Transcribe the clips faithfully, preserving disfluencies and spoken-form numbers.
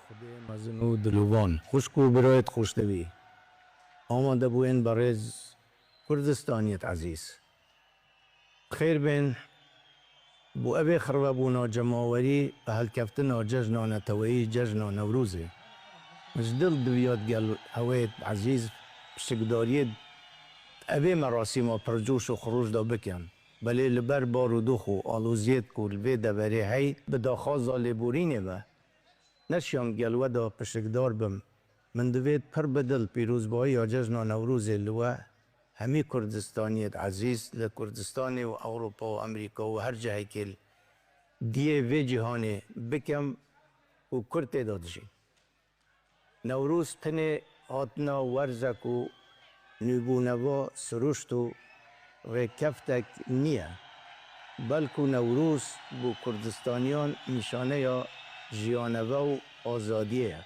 Xwedê mezin û dilovan, xwişk û birayêt xoştevî, amadebûyên berêz, Kurdistaniyêt ezîz. Xêr bên bo evê xirvebûna cemawerî bi helkeftina cejna neteweyî, cejna Newrozê. Min ji dil diviya digel hewêt ezîz pişikdariyê evê merasîma pircoş û xirûj de bikim. Belê li ber bar û dox û aloziyêt ku li vê deverê hey bi daxwaza lêborînê ve neşiyam gel we de pişikdar bim. Min divêt pir bi dil pîrozbahiya cejna Newrozê li we hemî Kurdistaniyêt ezîz li Kurdistanê û Ewropa û Amerîka û her cihekê diyê vê cîhanê bikim ku Kurd tê de dijîn. Newroz tenê hatina werzek û nûbûneva siruşt û rêkeftek niye. Belku Newroz bo Kurdistaniyan nîşaneya jiyaneve û azadiyê ye.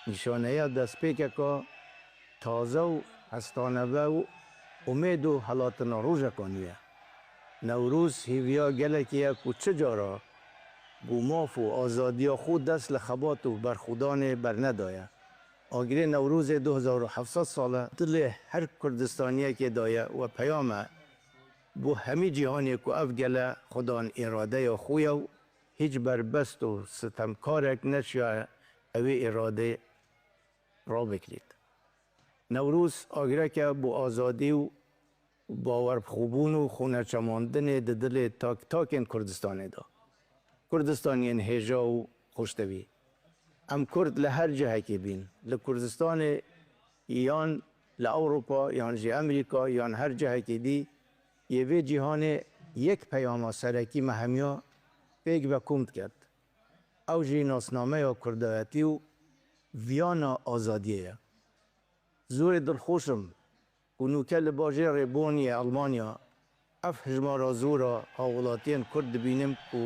Nîşaneya destpêkeka taze û hestaneve û umêd û helatina rojeka nû ye. Newroz hêviya gelekî ye ku çi cara bo maf û azadiya xwe dest li xebat û berxwedanê bernedaye. Agirê Newrozê du hezar û heft sed sal e, dilê her Kurdistaniyekê de ye we peyam e bo hemî cîhanê ku ev gele xwedan îradeya xwe ye û hîç berbest û sitemkarek neşiyaye ewê îradê ravekirît. Newroz agirek e bo azadî û bawerbixwebûn û xweneçemandinê di dilê tak takên Kurdistanê de. Kurdistaniyên hêja û xweştevî. Em Kurd li her cihekê bîn, li Kurdistanê yan li Ewropa yan jî Amerîka yan her cihekê dî yê vê cîhanê yek peyama serekî me hemiya pêk ve kom diket. Ew jî nasnameya kurdayetî û viyana azadiyê ye. Zûrê dilxweş im ku nûke li bajêrê Bonn yê Elmanya ev hijmara zûr a hawwelatiyên Kurd dibînim ku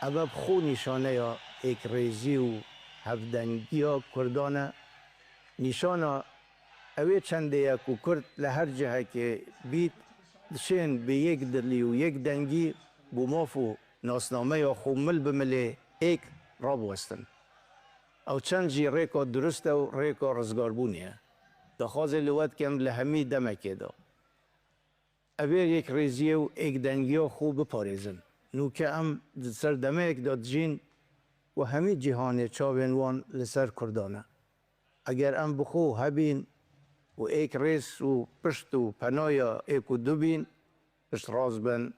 ev bi xwe nîşaneya êkrêzî û hevdengiya Kurdan e. Nîşana ewê çendê ye ku Kurd li her cihekê bît, dişên bi yek dilî û yek dengî bo maf û nasnameya xwe mil bi milê êk rabiwestin. Ew çend jî rêka durist e û rêka rizgarbûnê ye. Daxwazê li we dikim li hemî demekê de evê yekrêziyê û êkdengiya xwe biparêzin. Nûke em di ser demeyek de dijîn ku hemî cîhanê çavên wan li ser Kurdan e. Eger em bi xwe hebîn û êk rêz û pişt û penaya êk û du bîn, piştrast bin,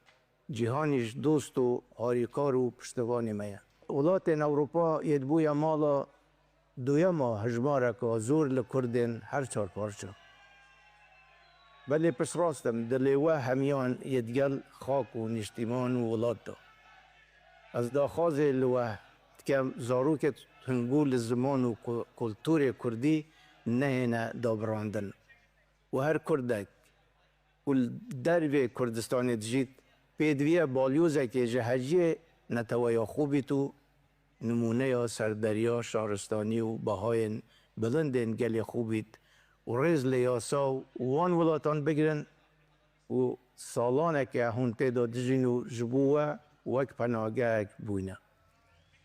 cîhanî ji dost û harîkar û piştevanê me ye. Welatên Ewropa yê dibûye mala duyema hijmareka zûr li Kurdên her çar parça. Belê piştrast im, dilê we hemiyan yê digel xak û niştîman û welat de. Ez daxwazê li we dikem, zarokê tundbû li ziman û ku-, kulturê kurdî nehêne dabirandin. Û her kurdek ku li dervê Kurdistanê dijît, pêdiviye balyozekê ji hejiyê neteweya xwe bît û nimûneya serderiya şaristanî û behayên bilindên gelê xwe bît û rêz li yasa û wan welatan bigirin û salaneke hûn tê de dijîn û ji bo we wek penagehek bûyne.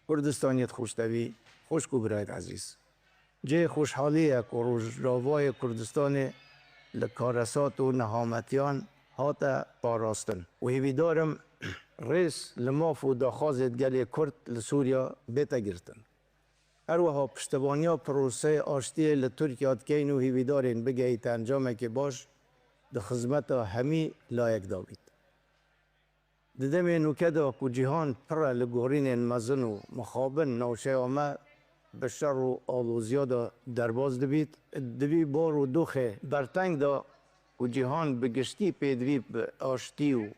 Kurdistaniyêt xweştevî, xwişk û birayêt ezîz. Cihê xweşhalî ye ku Rojavayê Kurdistanê li karesat û nehametiyan hate parastin û hêvîdar im rêz li maf û daxwazêt gelê Kurd li Sûriya bête girtin. Her wiha piştevaniya proseyê aştiyê li Tirkiya dikeyn û hêvîdarên bigehîte encamekê baş di xizmeta hemî layek de bît. Di demê nûke de ku cîhan pir e li gorînên mezin û mixabin, navçeya me bi şer û aloziya de derbas dibît. Di vî bar û doxê berteng de ku cîhan bi giştî pêdivî bi aştî û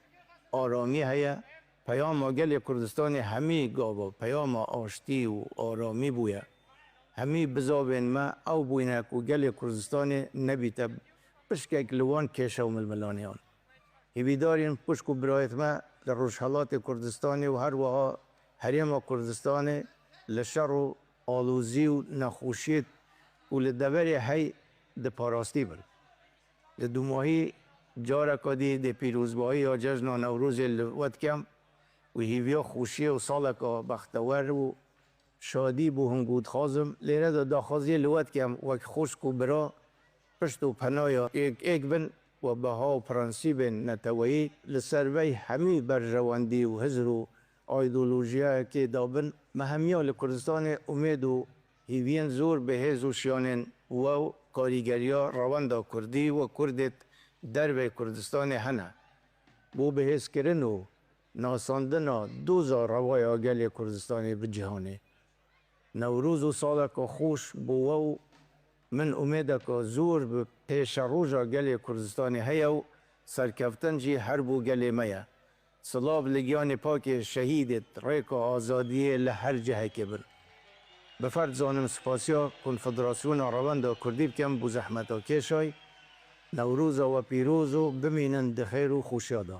aramî heye, peyama gelê Kurdistanê hemî gava peyama aştî û aramî bûye. Hemî bizavên me ew bûyne ku gelê Kurdistanê nebîte pişkek li wan kêşe û milmilaniyan. Hêvîdarîn xwişk û birayêt me li Rojhelatê Kurdistanê û her wiha Herêma Kurdistanê li şer û alozî û nexweşiyê û li deverê hey di parastî bin. Li dûmahî careka dî dê pîrozbahiya cejna Newrozê li we dikem û hêviya xweşiyê û saleka bextewer û Şadî bo hingû dixwazim. Lêre de daxwaziyê li we dikem, wek xwişk û bira pişt û penaya êk êk bin û beha û prensîbên neteweyî li ser vey hemî berjewendî û hizr û aydolojiyayekê dabin. Me hemiya li Kurdistanê umêd û hîviyên zor bi hêz û şiyanên we û karîgeriya rewenda kurdî û kurdêt dervey Kurdistanê hene. Bo bihêzkirin û nasandina doza rewa ya gelê Kurdistanê bi cîhanê. Newroz û saleke xweş bo we û min umêdeke zor bi pêşeroja gelê Kurdistanê heye û serkeftin jî her bo gelê me ye. Silav li giyanê pakê şehîdêt rêka azadiyê li her cihekê bin. Bi ferd zanim spasiya Konfederasyona Rewenda Kurdî bikim bo zehmeta kêşay. Newroza we pîroz û bimînin di xêr û xweşiya de.